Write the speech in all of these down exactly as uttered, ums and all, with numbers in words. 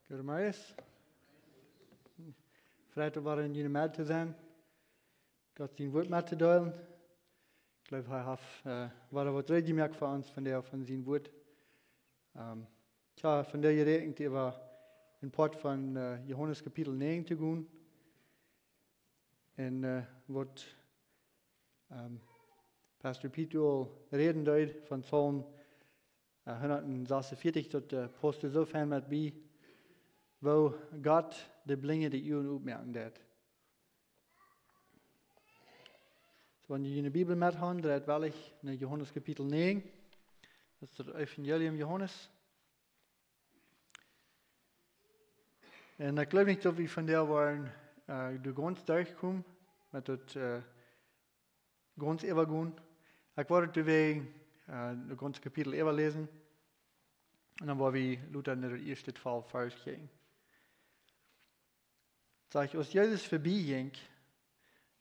Goodemorjes. Freit, wada en june Med to sennen. Gott sien Wort mettodeelen. Ekj jleew, hee haft, äh, wada waut reed jemoakt fa ons von de, von sien Wort. Ähm, tja, von de jeräakjent äwa een Poat von, äh, Johanes Kapitel näajen to gonen. Un, äh, waut, ähm, Pastor Piet aul räden deed von Psalm, äh, hundatsasunvieetich, daut, äh, paust soo fein met bie, woo Gott de Blinje de Uagen opmoaken deed. Soo, wan jie june Bibel met haben, dreit wellich no Johanes Kapitel näajen. Daut es daut Evangelium Johanes. Un ekj jleew nich, daut wie vondoag woaren, äh, doa gaunz derchkomen, met daut, äh, gaunz äwagonen. Ekj woa daut doawäajen, äh, daut gaunze Kapitel äwaläsen. Un dan woa wie lota en daut ieeschte twalf Varsch kjikjen. Sajcht, aus Jesus verbie jinkj,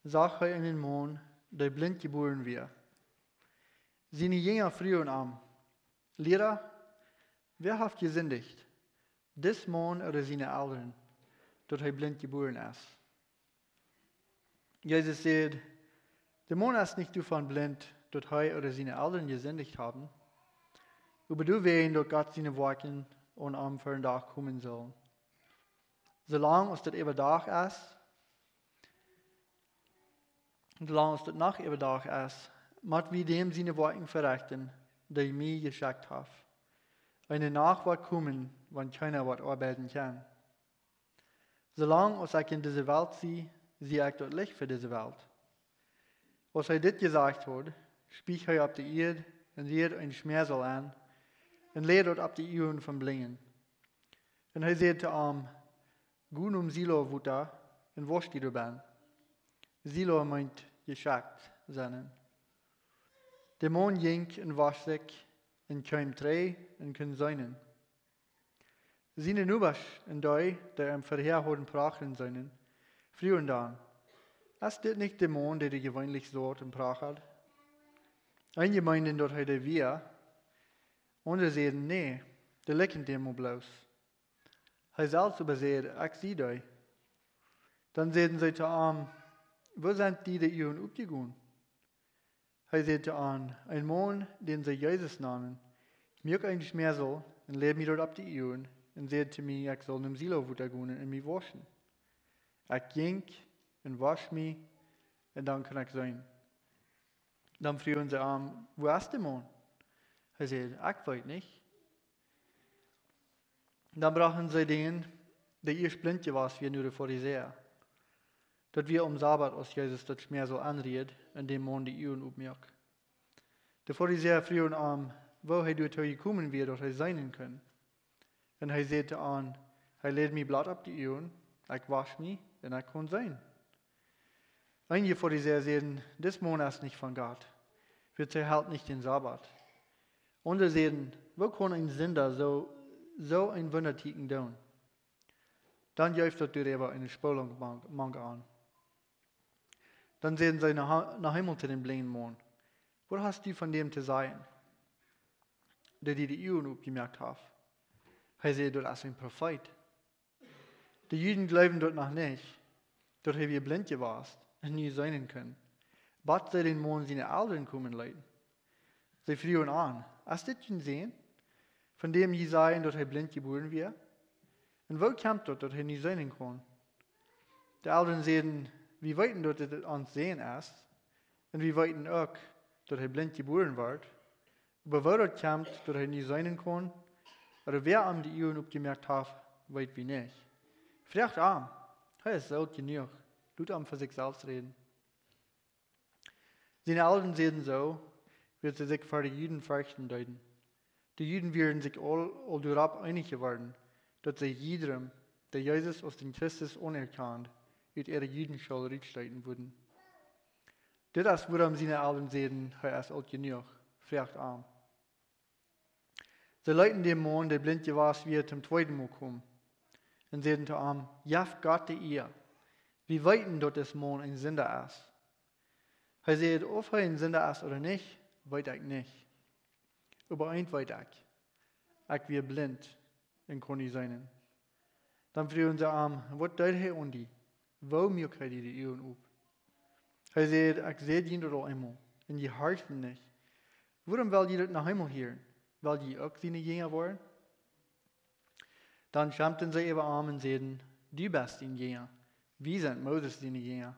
sach hee eenen Maun, dee blint jebuaren wia. Siene Jinja fruagen am: "Liera, wäa haft jesindicht, dis Maun ooda siene Elren, daut hee blint jebuaren es?" Jesus säd: "De Maun es nich doavon blint, daut hee ooda siene Elren jesindicht haben, oba doawäajen, daut Gott siene Woakjen aun am ver dän Dach komen sellen. Soo lang aus daut Äwadach es, soo lang aus daut noch Äwadach es, mott wie däm siene Woakjen verechten, dee mie jeschekjt haft. Eene Nacht woat komen, wan kjeena woat oabeiden kjennen. Soo lang aus ekj en dise Welt sie, sie ekj daut Licht fa dise Welt." Aus hee dit jesajcht haud, spieech hee opp de Ieed un rieed een Schmäasel aun un läd daut opp de Uagen vom Blinjen. Un hee säd to am: "Go nom Siloa Wota un wosch die doabennen." Siloa meent jeschekjt sennen. De Maun jinkj un wosch sikj un kjeem trigj un kunn seenen. Siene Nobasch un dee, dee am verhäa hauden prachren seenen, fruagen dan: "Es dit nich de Maun, dee doa jeweenlich saut un prachat?" Eenje meenden, daut hee dee wia, aundre säden: "Nä, dee likjent däm mau bloos." Hee selfst oba säd: "Ekj sie dee." Dan säden see to am: "Woo sent die de Uagen opjegonen?" Hee säd to an: "Een Maun, dän see Jesus nanen, muak een Schmäasel un läd mie daut opp de Uagen un säd to mie, ekj saul nom Siloa Wota gonen un mie woschen. Ekj jinkj un wosch mie, un dan kunn ekj seenen." Dan fruagen see am: "Woo es de Maun?" Hee säd: "Ekj weet nich." Dan brochten see dän, dee ieescht blint jewast wia, no de Farisäa. Daut wia aum Sabat, aus Jesus daut Schmäasel aunrieed un däm Maun de Uagen opmuak. De Farisäa fruagen am, woo hee doatoo jekomen wia, daut hee seenen kunn. Un hee säd to an: "Hee läd mie bloos opp de Uagen, ekj wosch mie un ekj kunn seenen." Eenje Farisäa säden: "Dis Maun es nich von Gott, wiels hee helt nich dän Sabat." Aundre säden: "Woo kaun een Sinda soo, soo een Wundatieekjen doonen?" Dan jeef daut doaräwa eene Spoolunk mank, mank an. Dan säden see noch, noch eemol to dän blinjen Maun: "Waut hast du von däm to sajen, dee die de Uagen opjemoakt haft?" Hee säd: "Daut es een Profeet." De Juden jleewden daut noch nich, daut hee wia blint jewast un nu seenen kunn, bat see dän Maun siene Elren komen leeten. See fruagen an: "Es dit jun Sän, von däm jie sajen, daut hee blint jebuaren wia? Un woo kjemt daut, daut hee nu seenen kaun?" De Elren säden: "Wie weeten, daut dit ons Sän es, un wie weeten uk, daut hee blint jebuaren wort. Oba woo daut kjemt, daut hee nu seenen kaun, ooda wäa am de Uagen opjemoakt haft, weet wie nich. Froagt am. Hee es oolt jenuach. Lot am fa sikj selfst räden." Siene Elren säden soo, wiels see sikj ver de Juden ferchten deeden. De Juden wieren sikj aul, aul doaropp eenich jeworden, daut see jiedrem, dee Jesus aus dän Christus aunerkjant, ut äare Judenschool rutschmieten wudden. Dit es wuarom siene Elren säden: "Hee es oolt jenuach. Froagt am." See leeten dän Maun, dee blint jewast wia, toom tweeden Mol komen un säden to am: "Jeff Gott de Ea. Wie weeten, daut dis Maun een Sinda es." Hee säd: "Auf hee een Sinda es ooda nich, weet ekj nich. Oba eent weet ekj: Ekj wia blint un kaun nu seenen." Dan fruagen see am: "Waut deed hee aun die? Woo muak hee die de Uagen op?" Hee säd: "Ekj säd junt daut aul eemol, un jie horchten nich. Wuarom well jie daut noch eemol hieren? Well jie uk siene Jinja woaren?" Dan schämden see äwa am un säden: "Du best een Jinja. Wie sent Moses siene Jinja.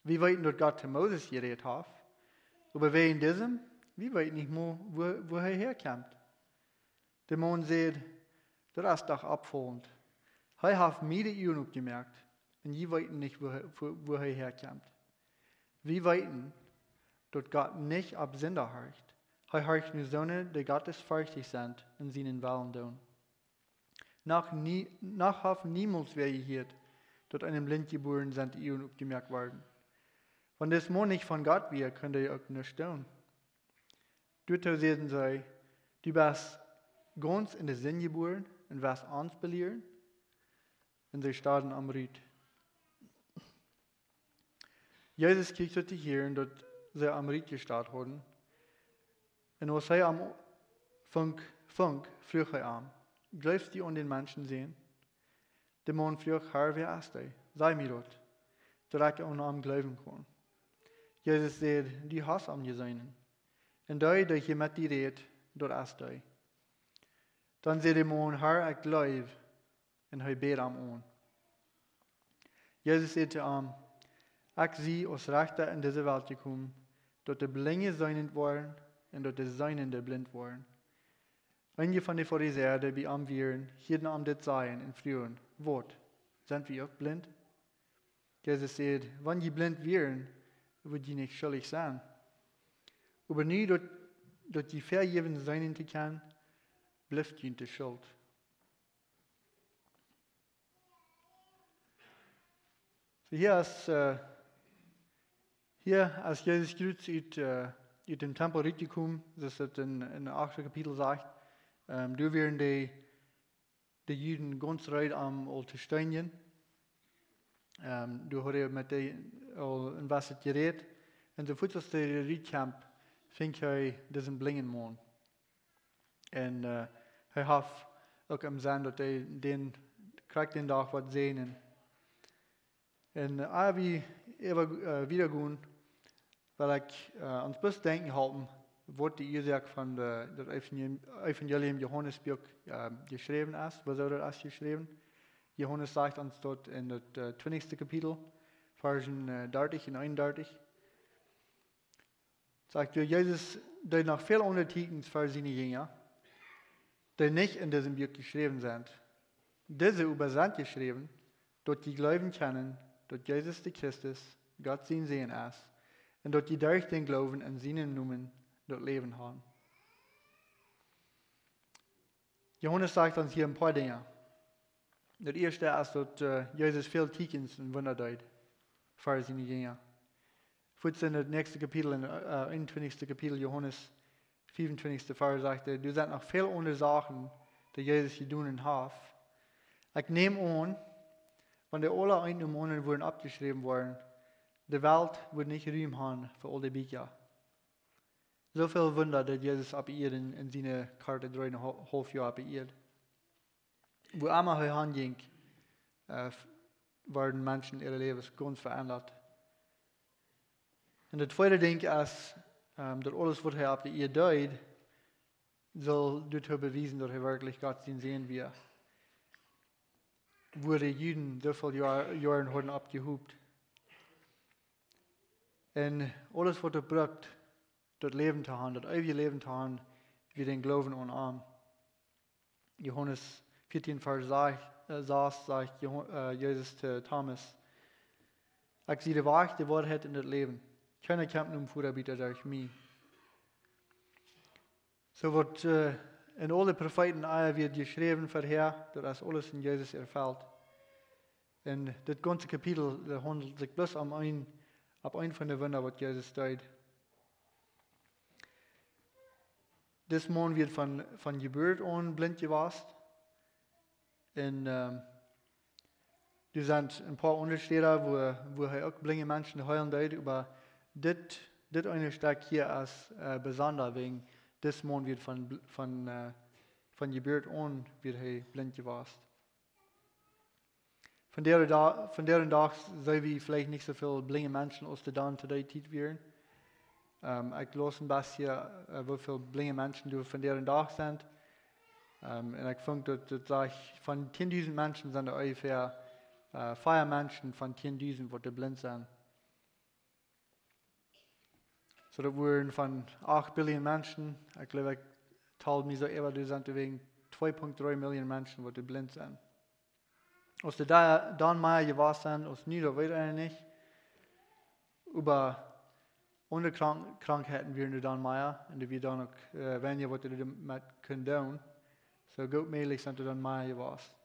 Wie weeten, daut Gott to Moses jerät haft. Oba wäajen disem, wie weeten nich mol, wua, wua hee häakjemt." De Maun säd: "Daut es doch oppfaulent. Hee haft mie de Uagen opjemoakt, un jie weeten nich, wua, wua, wua hee häakjemt. Wie weeten, daut Gott nich opp Sinda horcht. Hee horcht no soone, dee gottesferchtich sent un sienen Wellen doonen. Noch nie, noch haft niemols wäa jehieet, daut eenem Blintjebuaren sent de Uagen opjemoakt worden. Wan dis Maun nich von Gott wia, kunn hee uk nuscht doonen." Doatoo säden see: "Du best gaunz enne Sind jebuaren un west ons belieren?" Un see stooten am rut. Jesus kjrieech daut to hieren, daut see am rutjestooten hauden. Un aus hee am funk, funk, fruach hee am: "Jleefst du aun dän Menschensän?" De Maun fruach: "Herr, wäa es hee? Saj mie daut, daut ekj aun am jleewen kaun." Jesus säd: "Du hast am jeseenen. Un dee, dee hia met die rät, daut es hee." Dan säd de Maun: "Herr, ekj jleew." Un hee bäd am aun. Jesus säd to am: "Ekj sie aus Rechta en dise Welt jekomen, daut de Blinje seenent woaren un daut de Seenende blint woaren." Eenje von de Farisäa, dee bie am wieren, hieeden am dit sajen un fruagen: "Waut, sent wie uk blint?" Jesus säd: "Wan jie blint wieren, wudd jie nich schuldich sennen. Oba nu daut, daut jie vejäwen seenen to kjennen, blift junt de Schult." Soo, hia es, äh, hia es Jesus krakjt ut, äh, ut dän Tempel rutjekomen, soo aus et en, en daut achte Kapitel sajcht. Ähm, doa wieren de, de Juden gaunz reed, am aul to steenjen. Ähm, doa haud hee met dee aul een bät jerät. Un soo fuaz aus hee rutkjemt, finjt hee disen blinjen Maun. Un, äh, hee haft uk em Senn, daut hee dän, krakjt dän Dach woat seenen. Un, äh, ea wie äwa, äh, wieda gonen, well ekj, äh, ons bloos denkjen halpen, waut de Uasoak von de, daut Evangelium, Evangelium Johanes Buak, äh, jeschräwen es, wuarom daut es jeschräwen. Johanes sajcht ons daut en daut, äh, twintichste Kapitel, Varsch, äh, dartich un eenundartich. Sajcht: "Doa Jesus deed noch väl aundre Tieekjens fa siene Jinja, dee nich en disem Buak jeschräwen sent. Dise oba sent jeschräwen, daut jie jleewen kjennen, daut Jesus de Christus, Gott sien Sän es, un daut jie derch dän Gloowen aun sienen Nomen daut Läwen haben." Johanes sajcht ons hia een poa Dinja. Daut ieeschte es daut, äh, Jesus väl Tieekjens un Wunda deed fa siene Jinja. Fuaz en daut näakjste Kapitel, en, äh, eenuntwintichste Kapitel, Johanes fiefuntwintichste Varsch, sajcht hee: "Doa sent noch väl aundre Sachen, dee Jesus jedonen haft. Ekj näm aun, wan dee aula eent nom aundren wudden oppjeschräwen woaren, de Welt wudd nich Rum haben fa aul de Bieekja." Soo väl Wunda deed Jesus opp Ieed en, en siene korte dree un een haulf Joa opp Ieed. Wua emma hee han jinkj, äh, f-, worden Menschen äare Läwes gaunz veendat. Un daut tweede Dinkj es, ähm, daut aules waut hee opp de Ieed deed, sull doatoo bewiesen, daut hee werkjlich Gott sien Sän wia. Wua de Juden soo väl Joa-, Joaren hauden oppjehopt. Un aules waut hee brukt, daut Läwen to haben, daut eewje Läwen to haben, wia dän Gloowen aun am. Johanes vieetieen Varsch sas, äh, sas, sajcht Joh-, äh, Jesus to Thomas: "Ekj sie de Wajch, de Woarheit un daut Läwen. Kjeena kjemt nom Voda buta derch mie." Soo waut, äh, en aule Profeeten ea wia jeschräwen verhäa, daut es aules en Jesus erfelt. Un dit gaunze Kapitel, daut haundelt sikj bloos om een, opp een von de Wunda waut Jesus deed. Dis Maun wia von, von Jeburt aun blint jewast. Un, ähm, doa sent een poa aundre Städen, wua, wua hee uk blinje Menschen heelen deed, oba dit, dit eene Stekj hia es, äh, besonda wäajen dis Maun wia von bl-, von, äh, von Jeburt aun wia hee blint jewast. Vondoag, vondoag dän Dach seenen wie veleicht nich soo väl blinje Menschen aus doa dan to dee Tiet wieren. Ähm, ekj läs een bät, äh, woo väl blinje Menschen doa vondoag dän Dach sent. Ähm, un ekj funk daut, daut sajcht, von tiendusent Menschen sent doa onjefäa, äh, vea Menschen von tiendusent waut doa blint sent. Soo daut wieren von acht Billion Menschen, ekj jleew, ekj tald mie soo äwa, doa sent doa wäajen twee Punkt dree Million Menschen waut doa blint sent. Aus doa dan mea jewast sent aus nu, daut weet eena nich. Oba aundre Krank-, Krankheiten wieren doa dan mea, un doa wia dan uk, äh, weinja waut doa met kunn doonen. Soo goot mäajlich sent doa dan mea jewast.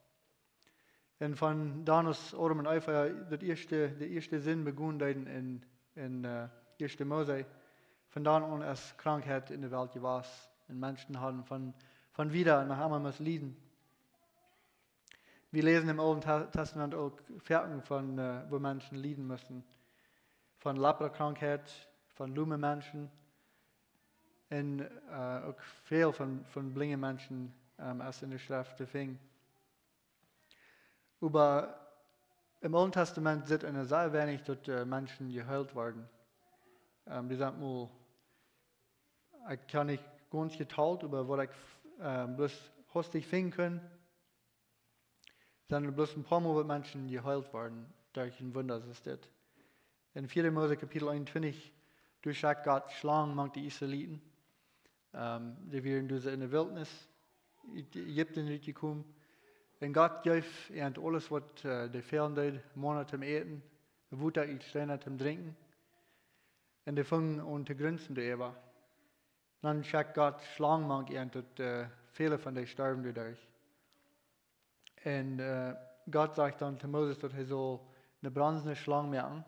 Un von dan aus Adam un Eva daut ieeschte, de ieeschte Sind begonen deeden en, en, äh, ieeschte Mose, von dan aun es Krankheit en de Welt jewast. Un Menschen hauden von, von wieda noch emma must lieden. Wie läsen em Oolen Te-, Testament uk Werkjen von, äh, woo Menschen lieden musten. Von Leprakrankheit, von lume Menschen un, äh, uk väl von, von blinje Menschen, ähm, es en de Schreft to finjen. Oba em Oolen Testament sitt eena sea weinich daut, äh, Menschen jeheelt worden. Ähm, dee sent mol, ekj kaun nich gaunz jetalt, oba waut ekj, äh, bloos hastich finjen kunn, sent doa bloos een poa Mol waut Menschen jeheelt worden derch een Wunda, soo aus dit. En vieede Mose Kapitel eenuntwintich, doa schekjt Gott Schlangen mank de Israeliten. Ähm, dee wieren doa en de Wiltnis, ut Ägipten rutjekomen. Un Gott jeef an aules waut, äh, dee fälen deed, Mana toom äten, Wota ut Steena toom drinkjen. Un dee fungen aun to grunzen doaräwa. Dan schekjt Gott Schlangen mank an, daut, äh, väle von dee storwen doaderch. Un, äh, Gott sajcht dan to Moses, daut hee saul eene bronzene Schlang moaken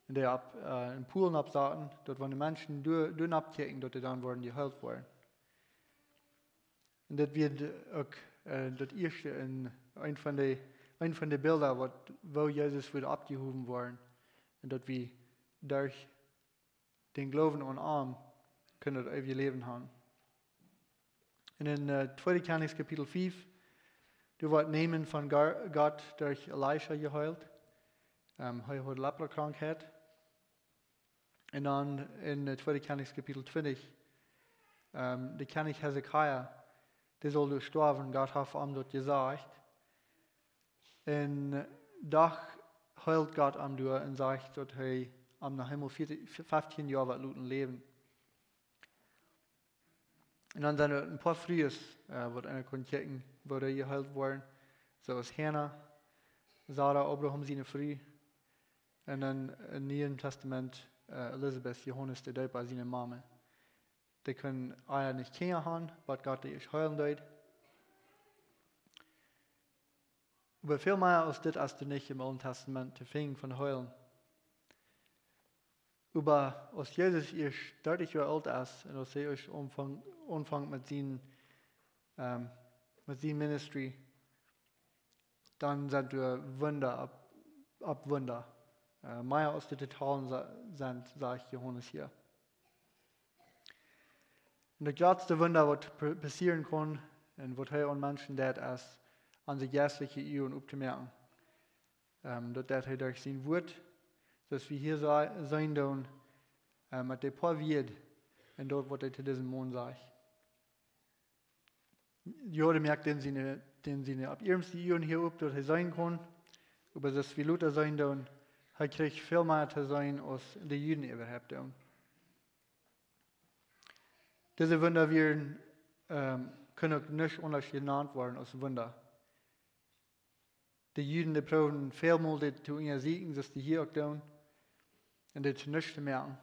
un dee opp, äh, een Pool oppsaten, daut wan de Menschen doa, doa nopp kjikjten, daut dee dan wudden jeheelt woaren. Un dit wia uk, äh, daut ieeschte en een von de, een von de Bilda waut, woo Jesus wudd oppjehowen woaren. Un daut wie derch dän Gloowen aun am kjennen daut eewje Läwen haben. Un en, äh, tweede Kjennichs Kapitel fief, doa woat Naaman von Gar-, Gott derch Elisha jeheelt. Ähm, hee haud Leprakrankheit. Un dan en, äh, tweede Kjennichs Kapitel twintich, ähm, de Kjennich Hiskia, dee sull doa stoawen, Gott haft am daut jesajcht. Un doch heelt Gott am doa un sajcht, daut hee am noch eemol vieetieen, feftieen Joa woat loten läwen. Un dan sent doa een poa Frues, äh, waut eena kunn kjikjen, woo dee jeheelt woaren. Soo aus Hana, Sara, Abraham siene Fru. Un dan em Nieen Testament, äh, Elisabet, Johanes de Deepa siene Mame. Dee kunnen ea nich Kjinja haben, waut Gott dee ieescht heelen deed. Oba väl mea aus dit es doa nich em Oolen Testament to finjen von heelen. Oba aus Jesus ieescht dartich Joa oolt es un aus hee ieescht aunfangt, aunfangt met sien, ähm, met sien Ministry, dan sent doa Wunda opp, opp Wunda. Äh, mea aus de Totalen sa-, sent, sajcht Johanes hia. Un daut jratste Wunda waut pa-, passieren kaun un waut hee aun Menschen deed, es onse jeistliche Uagen optomoaken. Ähm, daut deed hee derch sien Wuat, soo aus wie hia sa-, seenen doonen, äh, met de poa Wieed un daut waut hee to disen Maun sajcht. Joa, dee moakt dän siene, dän siene opp ieeschte Uagen hia op, daut hee seenen kaun. Oba daut wie lota seenen doonen, hee kjrieech väl mea to seenen aus de Juden äwahaupt doonen. Dise Wunda wieren, ähm, kunnen uk nich aundasch jenant woaren aus Wunda. De Juden, dee proowden väl mol dit to unjasieekjen, soo aus dee hia uk doonen, un dit to nuscht to moaken.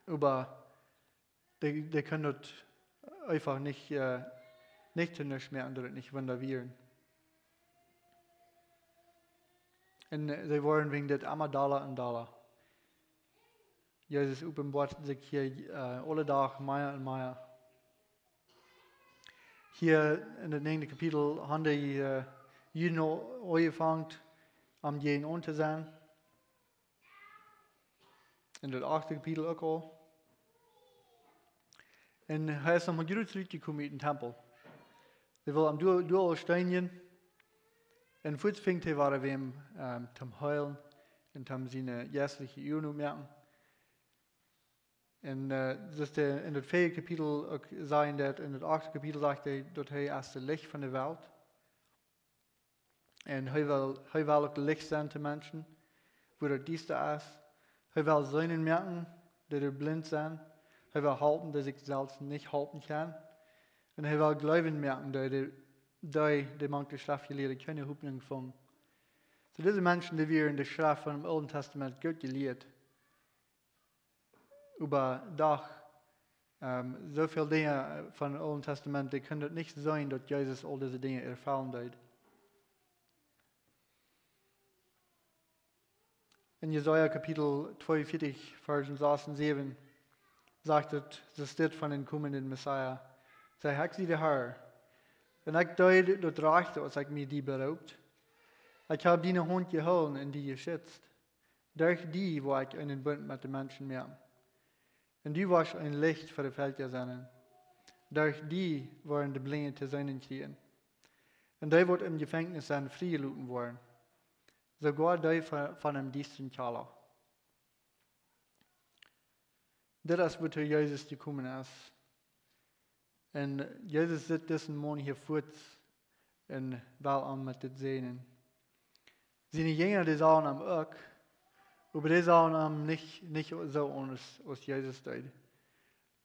Oba dee, dee kunnen daut eefach nich, äh, nich to nuscht moaken, daut et nich Wunda wieren. Un, äh, see woaren wäajen dit emma dolla un dolla. Jesus openboat sikj hia, äh, aule Dach mea un mea. Hia en daut näajende Kapitel haben dee, äh, Juden aul aunjefongen, am jäajen aun to sennen. En daut achte Kapitel uk aul. Un hee es noch mau jrod rutjekomen ut dän Tempel. Dee wullen am doa, doa aul steenjen. Un fuaz fingt hee wada wäm, ähm, toom heelen un toom siene jeistliche Uagen opmoaken. Un, äh, daut de, en daut vieede Kapitel uk sajen deit, en daut achte Kapitel sajcht hee, daut hee es daut Licht von de Welt. Un hee well, hee well uk daut Licht sennen to Menschen, wua daut diesta es. Hee well seenen moaken, dee, dee blint sent. Hee well halpen, dee sikj selfst nich halpen kjennen. Un hee well jleewen moaken, dee, dee, dee, dee mank de Schreftjelieede kjeene Hopninj fungen. Soo dise Menschen, dee wieren de Schreft von däm Oolen Tastament goot jelieet. Oba doch, ähm, soo väl Dinja von däm Oolen Tastament, dee kunnen daut nich seenen, daut Jesus aul dise Dinja erfellen deed. En Jesaja Kapitel tweeunvieetich, Varsch sas un säwen, sajcht et, daut dit von dän komenden Messias. Sajcht: "Ekj sie de Herr. Un ekj deed daut Rajchte, aus ekj mie die beroopt. Ekj hab diene Haunt jehoolen un die jeschutzt. Derch die woa ekj eenen Bunt met de Menschen moaken. Un du woascht een Licht fa de Velkja sennen. Derch die woaren de Blinje to seenen kjrieen. Un dee, waut em Jefenkjnis sent, frie jeloten woaren. Soogoa dee von, von dän diestren Kjalla." Dit es, wuatoo Jesus jekomen es. Un Jesus sitt disen Maun hia väa un well am met dit säajnen. Siene Jinja, dee sagen am uk, oba dee sagen am nich, nich soo aun aus, aus Jesus deed.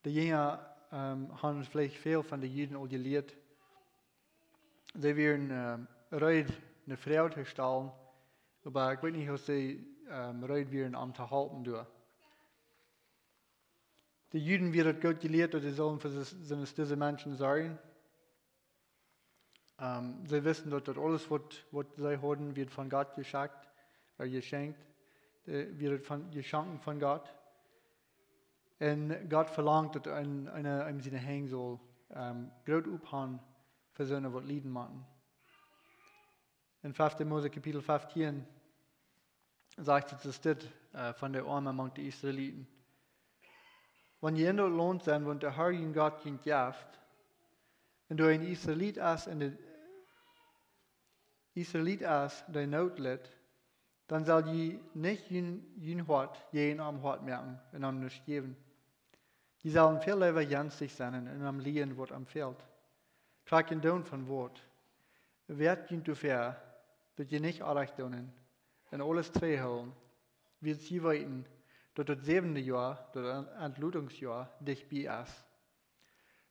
De Jinja, ähm, haben veleicht väl von de Juden aul jelieet. See wieren, ähm, reed, eene Froag to stalen, oba ekj weet nich, aus see, ähm, reed wieren, am to halpen doa. De Juden wia daut goot jelieet, daut see sullen fa s-, senne, dise Menschen sorjen. Ähm, see wisten, daut, daut aules, waut, waut see hauden, wia von Gott jeschekjt, äh, jeschenkjt, äh, wia von, jeschonken von Gott. Un Gott velangt, daut een, eena, eena siene Henj saul, ähm, groot opphoolen fa soone, waut lieden motten. En fefte Mose Kapitel feftieen sajcht et, daut dit, äh, von de Oame mank de Israeliten. Wan jie en daut Launt sent, waut de Herr jun Gott junt jeft, un doa een Israelit es, un de Israelit es, dee Noot litt, dan sell jie nich jun, jun Hoat jäajen am hoat moaken un am nuscht jäwen. Jie sellen väl leewa jenstich sennen un am lieen, waut am fält. Trakjen doonen von Wuat. Woat junt doafäa, daut jie nich Orrajcht doonen un aules trigjhoolen, wiels jie weeten, daut daut säwende Joa, daut Ent-, Entlotungsjoa, dicht bie es.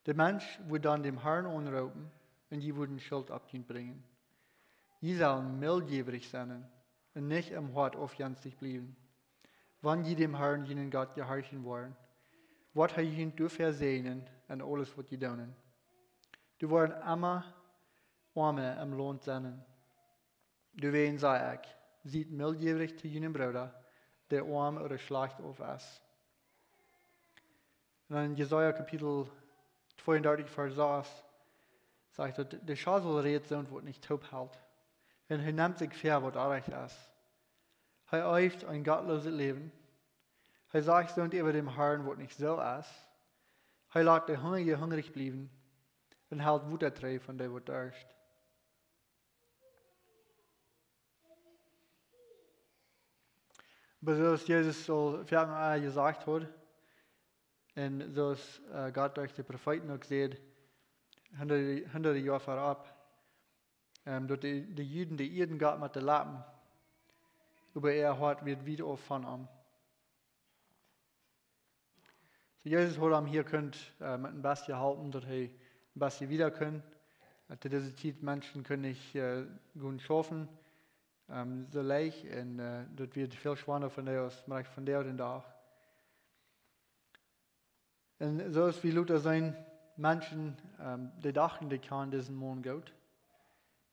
De Mensch woat dan däm Herrn aunroopen, un jie woaren Schult opp junt brinjen. Jie sellen mildjäwrich sennen un nich em Hoat aufjenstich bliewen. Wan jie däm Herrn, junen Gott, jehorchen woaren, woat hee junt doafäa säajnen en aules, waut jie doonen. Doa woaren emma Oame em Launt sennen. Doawäajen saj ekj: Siet mildjäwrich to junen Brooda, dee oam ooda schlajcht auf es. Un en Jesaja Kapitel tweeundartich, Varsch sas, sajcht et: De Schätel rät soont, waut nich toop helt. Un hee nemt sikj väa, waut orrajcht es. Hee eeft een gottlooset Läwen. Hee sajcht soont äwa däm Herrn, waut nich soo es. Hee lat de Hungrije hungrich bliewen un helt Wota trigj von dee, waut darscht. Oba soo aus Jesus aul väl mol jesajcht haud, un soo aus, äh, Gott derch de Profeeten uk säd, hundade, hundade Joa verut, ähm, daut de, de Juden, dee ieeden Gott met de Lappen, oba äa Hoat wia wiet auf von am. Soo, Jesus haud am hia kunt, äh, met een bät halpen, daut hee een bät wieda kunn. Äh, to dise Tiet Menschen kunnen nich, äh, gonen schaufen, ähm, soo leicht. Un, äh, daut wia väl schwanda von dee aus, mau von dee dän Dach. Un soo aus wie lota seenen, Menschen, ähm, dee dochten, dee kjanen disen Maun goot.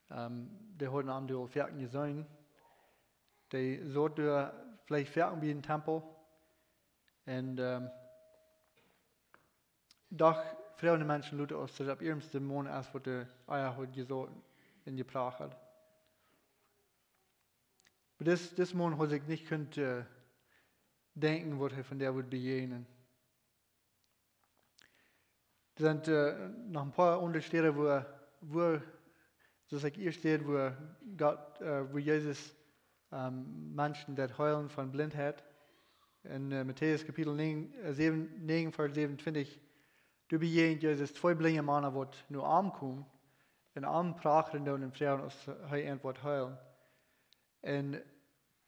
Ähm, dee hauden am aul foaken jeseenen. Dee saut doa veleicht foaken bie dän Tempel. Un, ähm, doch froagen de Menschen lota, aus daut opp eernst de Maun es, waut doa ea haud jesaut un jeprachat. Oba dis, dis Maun haud sikj nich kunt, äh, denkjen, waut hee von dee wudd bejäajnen. Doa sent, äh, noch een poa aundre Städen, wua, wua Soo aus ekj ieescht säd, wua Gott, äh, wua Jesus, ähm, Menschen deed heelen von Blintheit. En, äh, Matäus Kapitel negen, äh, säwen, negen, Varsch säwenundzwanzig, doa bejäajent Jesus twee blinje Mana, waut no am komen un am prachren doonen un froagen, aus hee an wudd heelen. Un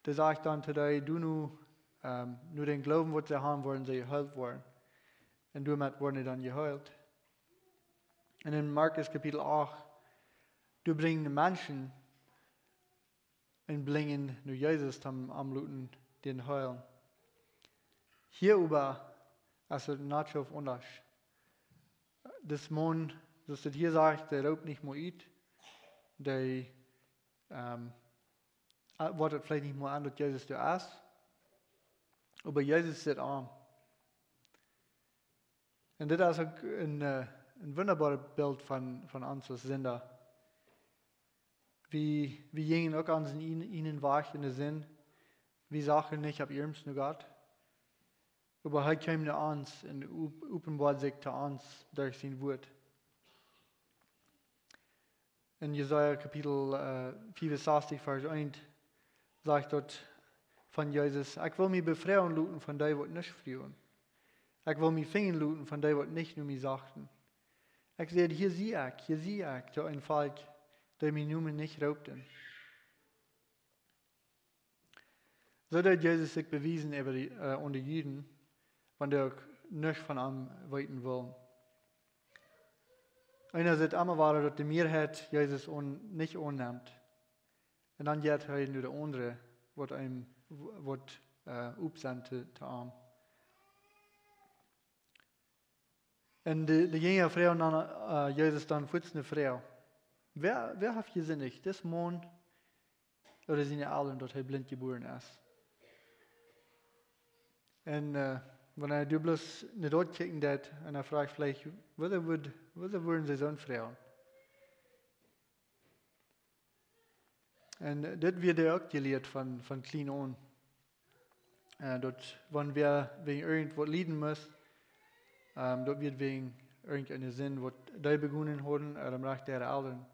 dee sajcht dan to dee: "Doo nu, ähm, no dän Gloowen, waut see haben, woaren see jeheelt woaren." Un doamet woaren see dan jeheelt. Un en Markus Kapitel acht, doa brinjen de Menschen een Blinjen no Jesus, toom am loten dän heelen. Hia oba es et nich soo aundasch. Dis Maun, soo aus et hia sajcht, dee roopt nich mol ut, dee, ähm, äh, woat et veleicht nich mol aun, daut Jesus doa es, oba Jesus sitt am. Un dit es uk een, äh, een wundaboaret Bilt von, von ons aus Sinda. Wie, wie jinjen uk onsen eej-, eejnen Wajch en de Sind. Wie sagen nich opp iernst no Gott. Oba hee kjeem no ons un op-, openboad sikj to ons derch sien Wuat. En Jesaja Kapitel, äh, fiewensastich, Varsch eent, sajcht doa von Jesus: "Ekj well mie befroagen loten von dee, waut nich froagen. Ekj well mie finjen loten von dee, waut nich no mie sochten. Ekj säd: Hia sie ekj, hia sie ekj, to een Volkj, dee mienen Nomen nich roopten." Soo deed Jesus sikj bewiesen äwa de, äh, aun de Juden, wan dee uk nuscht von am weeten wullen. Eena sitt emma wada, daut de Mieeheit Jesus aun-, nich aunnemt. Un dan jeit hee no de aundre, waut am, waut, äh, op sent to, to am. Un de, de Jinja froagen dan, äh, Jesus dan fuaz ne Froag: "Wäa, wäa haft jesindicht, dis Maun ooda siene Elren, daut hee blint jebuaren es?" Un, äh, wan eena doa bloos no doa kjikjen deed, un hee froagt veleicht: "Wuarom wudd-, wuarom wudden see soone Froag?" Un dit wort uk jelieet von, von kjlien aun. Äh, daut, wan wäa wäajen irjentwaut lieden must, ähm, daut wia wäajen irjenteene Sind, waut dee begonen hauden, ooda veleicht äare Elren.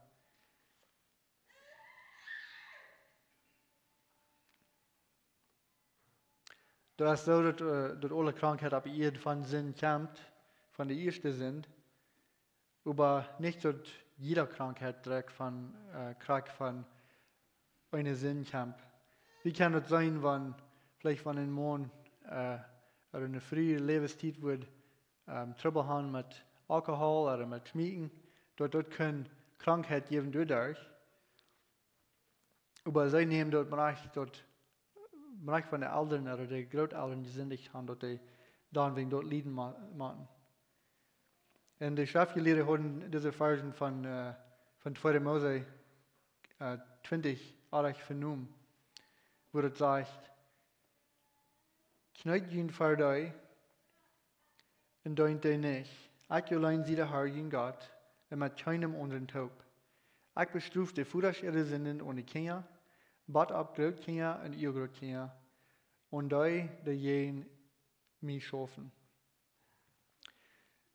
Daut es soo, daut, äh, daut aule Krankheit opp de Ieed von Sind kjemt, von de ieeschte Sind. Oba nich daut jieda Krankheit direkt von, äh, krakjt von eene Sind kjemt. Wie kjennen daut seenen, wan veleicht wan een Maun, äh, ooda eene Fru de Läwenstiet woat, ähm, Trubbel haben met Alkohol ooda met Schmeeken, daut daut kaun Krankheit jäwen doaderch. Oba see nämen daut, veleicht daut, veleicht von de Elren ooda de Grootelren jesindicht haben, daut dee dan wäajen daut lieden mo-, motten. Un de Schreftjelieede hauden dise Varsch von, äh, von tweede Mose, äh, twintich oajch venomen, wua et sajcht: "Kjneet junt ver dee un deent dee nich. Ekj auleen sie de Herr, jun Gott, un met kjeenem aundren toop. Ekj bestrof de Vodasch äare Sinden aun de Kjinja, bat opp Grootkjinja un Uagrootkjinja, aun dee, dee jäajen mie schaufen."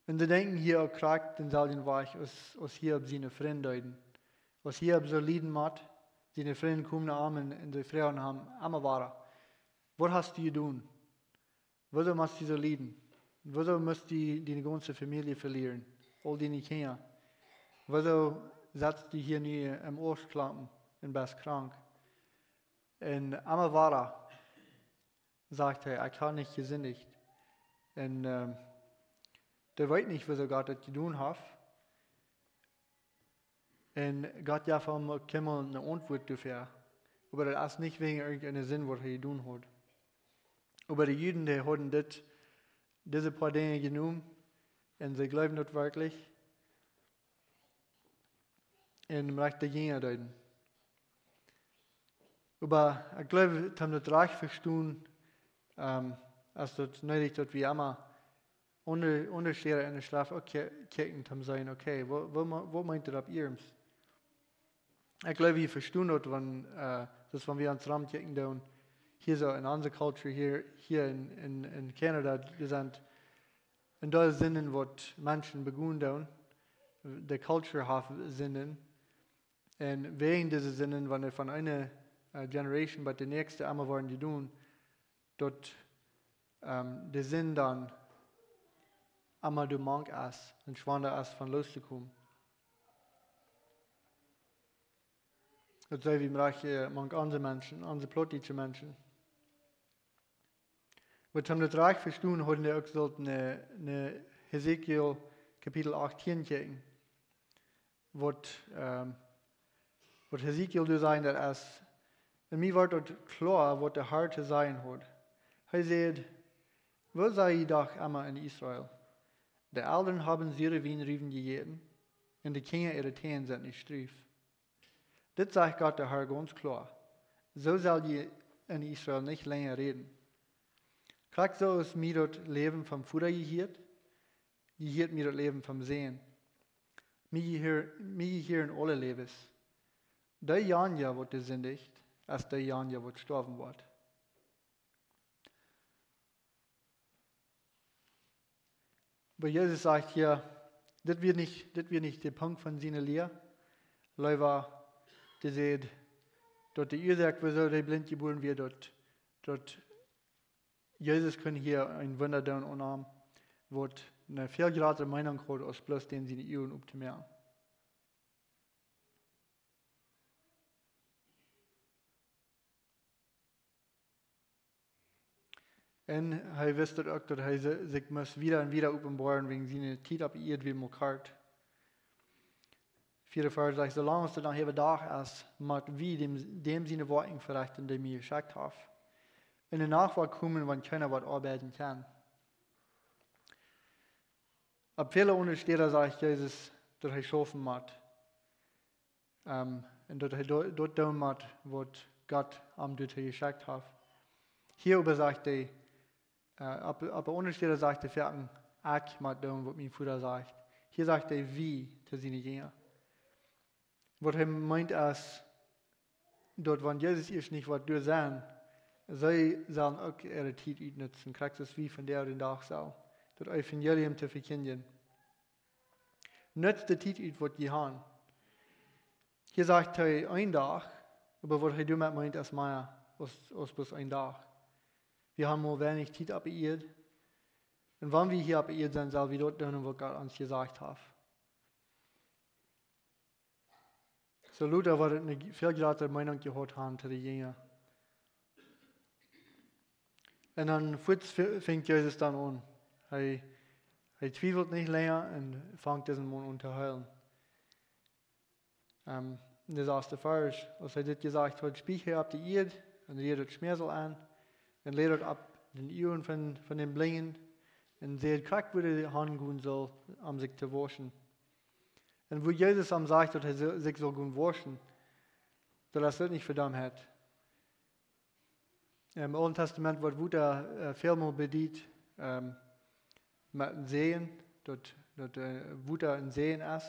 Un see denkjen hia uk krakjt dänselwjen Wajch aus, aus hia opp siene Frind deeden. Aus hia opp soo lieden mott, siene Frind komen no am un, un see froagen am emma wada: "Waut hast du jedonen? Wuarom motst du soo lieden? Wuarom motst du diene gaunze Famielje velieren? Aul diene Kjinja? Wuarom sitst du hia nu em Oaschklompen un best krank?" Un emma wada sajcht hee: "Ekj hab nich jesindicht." Un, ähm, dee weet nich, wuarom Gott daut jedonen haft. Un Gott jeft am uk kjeenmol eene Auntwuat doafäa. Oba daut es nich wäajen irjenteene Sind, waut hee jedonen haud. Oba de Juden, dee hauden dit, dise poa Dinja jenomen, un see jleewden daut werkjlich. Un veleicht de Jinja deeden. Oba ekj jleew, om daut rajcht vestonen, ähm, es daut needich, daut wie emma unja-, unjascheiden en de Schreft uk kje-, kjikjen, om to seenen, okay, waut, waut me-, waut meent daut opp iernst? Ekj jleew, wie vestonen daut, wan, äh, daut wan wie ons romkjikjen doonen, hia soo en onse Culture, hia, hia en, en, en Canada, doa sent, un doa sent waut Menschen begonen doonen, de Culture haft Sinden, Un wäajen dise Sinden, wan dee von eene, äh, Generation bat de näakjste emma woaren jedonen, daut, ähm, de Sind dan emma doa mank es un schwanda es von loos to komen. Daut seen wie mol, äh, mank onse Menschen, onse plautdietsche Menschen. Oba om daut rajcht vestonen, hauden wie uk sullt no, no Hesekiel Kapitel achtieen kjikjen. Waut, ähm, waut Hesekiel doa säd, daut es, un mie wort daut kloa, waut de Herr to sajen haud. Hee säd: "Woo saj jie doch emma en Israel: De Elren haben sure Wienruwen jejäten, un de Kjinja äare Tänen sent nich struff." Dit sajcht Gott de Herr gaunz kloa: Soo sell jie en Israel nich lenja räden. Krakjt soo aus mie daut Läwen vom Voda jehieet, jehieet mie daut Läwen vom Sän. Mie jehieren, mie jehieren aule Läwes. Deejanja, waut doa sindicht, es deejanja, waut stoawen woat. Oba Jesus sajcht hia, dit wia nich, dit wia nich de Punkt von siene Lia. Leewa, dee säd, daut de Uasoak, wuasoo dee blint jebuaren wia, daut, daut Jesus kunn hia een Wunda doonen aun am, waut eene väl jratre Meenunk haud, aus bloos dän siene Uagen optomoaken. Un hee wist daut uk, daut hee si-, sikj must wieda un wieda openboaren, wäajen siene Tiet opp Ieed wia mol kort. Vea Varsch sajcht: "Soo lang aus daut noch äwa Dach es, mott wie däm, däm siene Woakjen verechten, dee mie jeschekjt haft. Un de Nacht woat komen, wan kjeena woat oabeiden kjennen." Opp väle aundre Städen sajcht Jesus, daut hee schaufen mott. Ähm, un daut hee do-, daut doonen mott, waut Gott am doatoo jeschekjt haft. Hia oba sajcht hee, äh, opp, opp de aundre Städen sajcht hee foaken: "Ekj mott doonen, waut mien Voda sajcht." Hia sajcht hee: "Wie", to siene Jinja. Waut hee meent es, daut wan Jesus ieescht nich woat doa sennen, see sellen uk äare Tiet utnutzen, krakjt soo aus wie vondoag dän Dach sellen, daut Evangelium to vekjindjen. Nutzt de Tiet ut, waut jie haben. Hia sajcht hee een Dach, oba waut hee doamet meent es mea aus, aus bloos een Dach. Wie haben mau weinich Tiet opp Ieed. Un wan wie hia opp Ieed sent, sell wie daut doonen, waut Gott ons jesajcht haft. Soo Luta woat eene väl jratre Meenunk jehaut haben to de Jinja. Un dan fuaz f-, fangt Jesus dan aun. Hee, hee twiewelt nich lenja un fangt disen Maun aun to heelen. Ähm, en de sasste Varsch: Aus hee dit jesajcht haud, spieech hee opp de Ieed un rieed daut Schmäasel aun un läd daut opp dän Uagen von, von dän Blinjen un säd, krakjt wua dee hangonen sull, om sikj to wauschen. Un wua Jesus am sajcht, daut hee si-, sikj sull gonen wauschen, daut es uk nich fa Dommheit. Em Oolen Tastament woat Wota, äh, välmol bediet, ähm, met een Säajen, daut, daut, äh, Wota een Säajen es.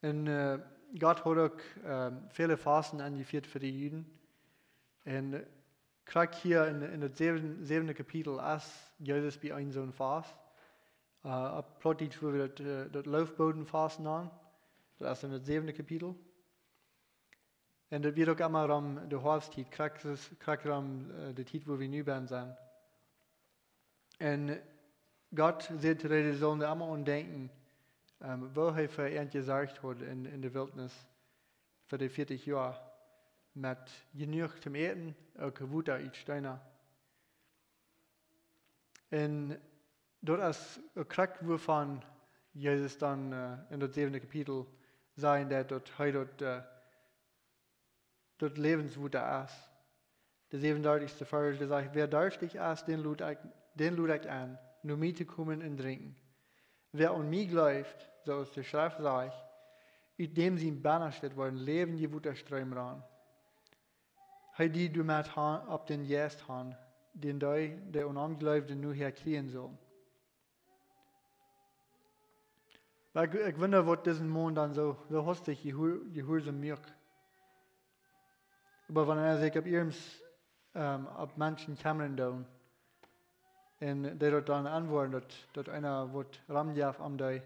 Un, äh, Gott haud uk, ähm, väle Fasten enjefieet fa de Juden. Un, äh, krakjt hia en, en daut säwen-, säwende Kapitel es Jesus bie een soon Fast. Äh, opp Plautdietsch wudd wie daut, äh, daut Loofbodenfast nanen. Daut es en daut säwende Kapitel. Un daut wia uk emma om de Hoafsttiet, krakjt, krakjt om, äh, de Tiet, wua wie nu bie sent. Un Gott säd to dee, dee sullen emma aun denkjen, ähm, woo hee fa an jesorcht haud en, en de Wiltnis fa de vieetich Joa, met jenuach toom Äten, uk Wota ut Steena. Un daut es uk krakjt wuavon Jesus dan, äh, en daut säwende Kapitel sajcht, daut, daut hee daut, äh, daut Läwenswota es. De säwenundartichste Varsch, dee sajcht: "Wäa darstich es, dän lod ekj, dän lod ekj en, no mie to komen un drinkjen. Wäa aun mie jleeft, soo aus de Schreft sajcht, ut däm sien Bennastet woaren läwendje Wota stroomen rannen." Hee deed doamet ha-, opp dän Jeist han, dän dee, dee aun am jleewden, nohäa kjrieen sullen. Oba ekj, ekj wunda, waut disen Maun dan soo, soo hastich jehuar-, jehuarsom muak. Oba wan hee sikj opp ieescht, ähm, opp Menschen kjemmren doonen, un dee daut dan aunwoaren, daut, daut eena waut romjeft om dee,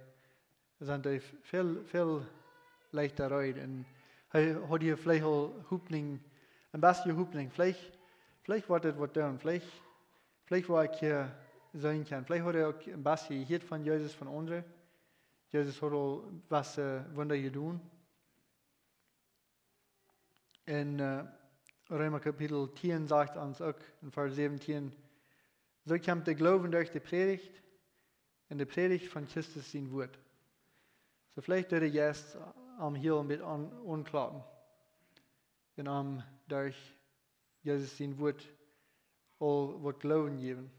sent dee väl, väl Veleicht doa reed. Un hee haud hia veleicht aul Hopninj, een bät Hopninj. Veleicht, veleicht woat dit waut doonen. Veleicht, veleicht woa ekj hia seenen kjennen. Veleicht haud hee uk een bät jehieet von Jesus, von aundre. Jesus haud aul waut Wunda jedonen. En, äh, Reema Kapitel tieen sajcht ons uk en Varsch säwentieen: "Soo kjemt de Gloowen derch de Prädicht, un de Prädicht von Christus sien Wuat." Soo veleicht deed de Jeist am hia een bät aun, aunkloppen. Un am derch Jesus sien Wuat aul waut Gloowen jäwen.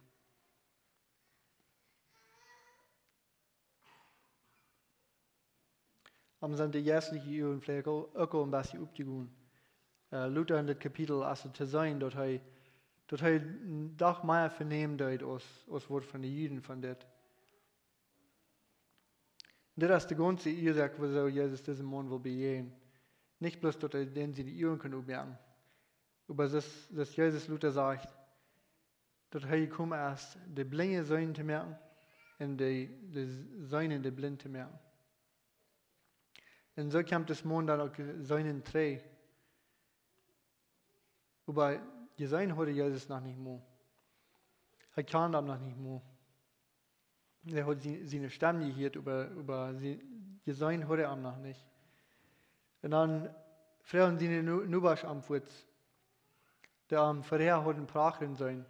Am sent de jeistliche Uagen veleicht uk, uk aul een bät opjegonen. Äh, lota en dit Kapitel, aus et to seenen, daut hee, daut hee een Dach mea veneemen deed aus, aus waut von de Juden von dit. Dit es de gaunze Uasoak, wuarom Jesus disen Maun well bejäajnen. Nich bloos, daut hee dän siene Uagen kunn opmoaken. Oba daut, daut Jesus lota sajcht, daut hee jekomen es, de Blinje seenen to moaken un de, de Seenende blint to moaken. Un soo kjemt dis Maun dan uk seenen trigj. Oba jeseenen haud hee Jesus noch nich mol. Hee kjand am noch nich mol. Hee haud siene, siene Stemm jehieet, oba, oba sie-, jeseenen haud hee am noch nich. Un dan fruagen siene Nu-, Nobasch am fuaz, dee am verhäa hauden prachren seenen.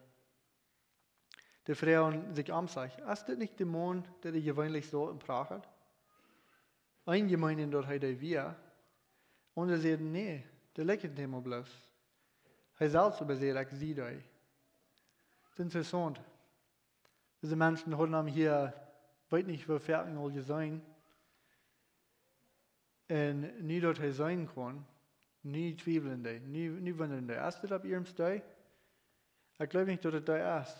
Dee fruagen sikj om sikj: "Es dit nich de Maun, dee jeweenlich soo un prachat?" Eenje meenden, daut hee dee wia. Aundre säden: "Nä, dee likjt am bloos." Hee selfst oba säd: "Ekj sie dee." Daut es interessaunt. Dise Menschen hauden am hia, weet nich, woo väl mol jeseenen. Un nu daut hee seenen kunn, nu twiewelden dee, nu, nu wundren dee: "Es dit opp iernst dee? Ekj jleew nich, daut et dee es."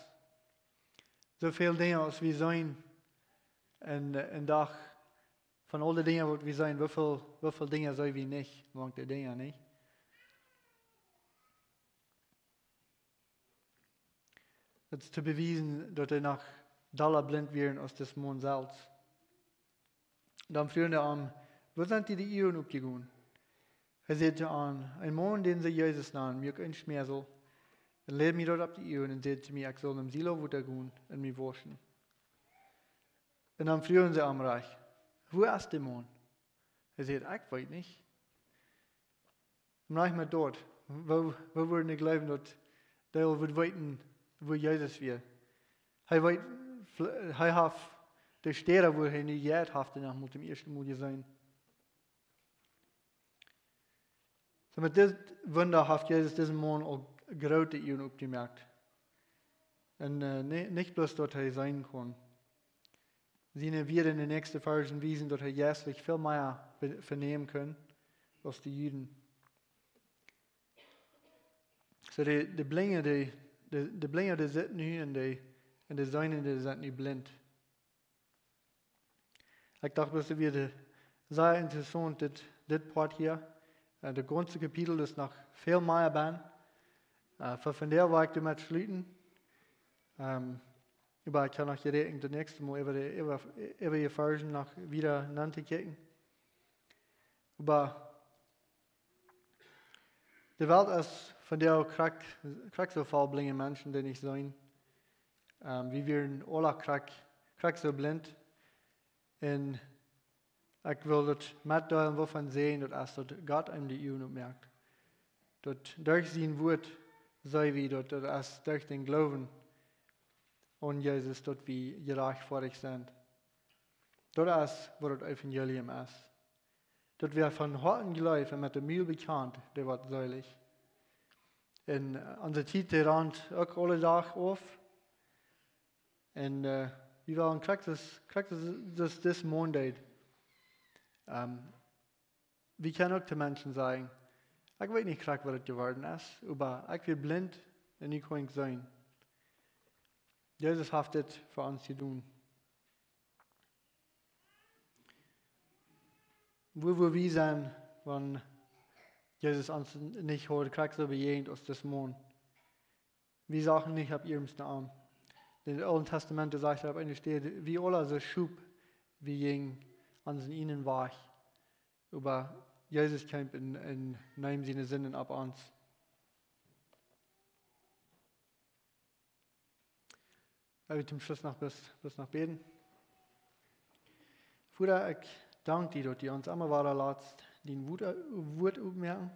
Soo väl Dinja, aus wie seenen, un, äh, een Dach, von aul de Dinja, waut wie seenen, woo väl, woo väl Dinja seenen wie nich, mank de Dinja nich. Daut es to bewiesen, daut dee noch dolla blint wieren aus dis Maun selfst. Dan fruagen dee am: "Woo sent die de Uagen opjegonen?" Hee säd to an: "Een Maun, dän see Jesus nanen, muak een Schmäarel un läd mie daut opp de Uagen un säd to mie, ekj sull nom Silo Wota gonen un mie wauschen." Un dan fruagen see am rajcht: "Woo es de Maun?" Hee säd: "Ekj weet nich." Nich mea doa. Woo, woo wudden dee jleewen, daut dee aul wudd weeten, woo Jesus wia? Hee weet, hee haft de Städ, wua hee nu jeit, haft hee noch mol toom ieeschten Mol jeseenen. Soo, met dit Wunda haft Jesus disen Maun aul groote Uagen opjemoakt. Un, äh, ni-, nich bloos, daut hee seenen kunn. Siene Wieed en de näakjste Varschen wiesen, daut hee jeistlich väl mea be-, venämen kunn aus de Juden. Soo, de, de Blinje, de, de, de Blinje, dee sitten nu un de, un de Seenende, dee sent nu blint. Ekj docht, daut wia de, sea interessaunt, dit, dit Poat hia. Äh, daut gaunze Kapitel es noch väl mea bie. Äh, fa vondoag well ekj doamet schluten. Ähm, oba ekj hab noch jeräakjent, daut näakjste Mol äwa de, äwa, äwa de Varschen noch wieda aun to kjikjen. Oba de Welt es vondoag krakjt, krakjt soo voll blinje Menschen, dee nich seenen. Ähm, wie wieren aula krakjt, krakjt soo blint. Un ekj well daut metdeelen, wuavon see daut es, daut Gott eenem de Uagen opmoakt. Daut derch sien Wuat see wie daut, daut es derch dän Gloowen aun Jesus, daut wie jerajchtfoadicht sent. Daut es, waut daut Evangelium es. Daut wäa von Hoaten jleeft un met de Mul bekjant, dee woat seelich. Un, äh, onse Tiet, dee rant uk aule Dach auf. Un, äh, wie wellen krakjt soo, krakjt soo, soo dis Maun deed. Ähm, wie kjennen uk to Menschen sajen: "Ekj weet nich krakjt, waut et jeworden es, oba ekj wia blint un nu kaun ekj seenen." Jesus haft dit fa ons jedonen. Wua, wua wie sent, wan Jesus ons nich haud krakjt soo bejäajent aus dis Maun? Wie sagen nich opp iernst no am. Em Oolen Tastament sajcht et opp eene Städ: "Wie aula soo Schop, wie jinjen onsen eenen Wajch. Oba Jesus kjeem un, un neem siene Sinden opp ons. Well wie toom Schluss noch bloos, bloos noch bäden. Voda, ekj dank die, daut du ons emma wada latst dien Wuat, Wuat opmoaken.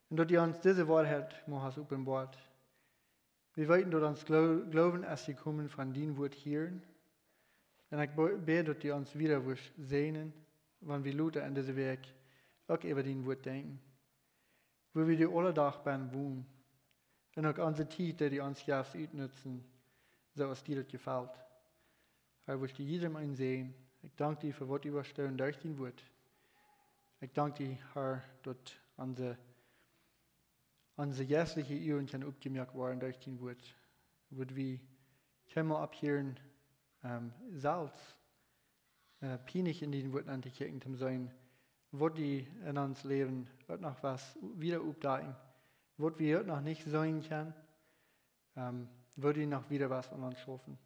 Un daut du ons dise Woarheit mol hast openboat. Wie weeten, daut ons Glo-, Gloowen es jekomen von dien Wuat hieren. Un ekj be-, bäd, daut du ons wada wurscht säajnen, wan wie lota en dise Wäakj uk äwa dien Wuat denkjen. Wua wie die aule Dach bie wonen. Un uk onse Tiet, dee du ons jefst, utnutzen, soo aus die daut jefelt. Herr, wurscht du jiedem eenen säajnen. Ekj dank die fa waut du woascht doonen derch dien Wuat. Ekj dank die, Herr, daut onse, onse jeistelje Uagen kjennen opjemoakt woaren derch dien Wuat. Wudd wie kjeenmol opphieren, ähm, selfst, äh, pienlich en dien Wuat aun to kjikjen, toom seenen, waut du en ons Läwen uk noch waut wada oppdakjen, waut wie uk noch nich seenen kjennen, ähm, waut du noch wada waut aun ons schaufen.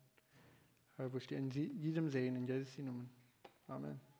Herr, wurscht du en sie-, jiedem säajnen, en Jesus sien Nomen. Amen.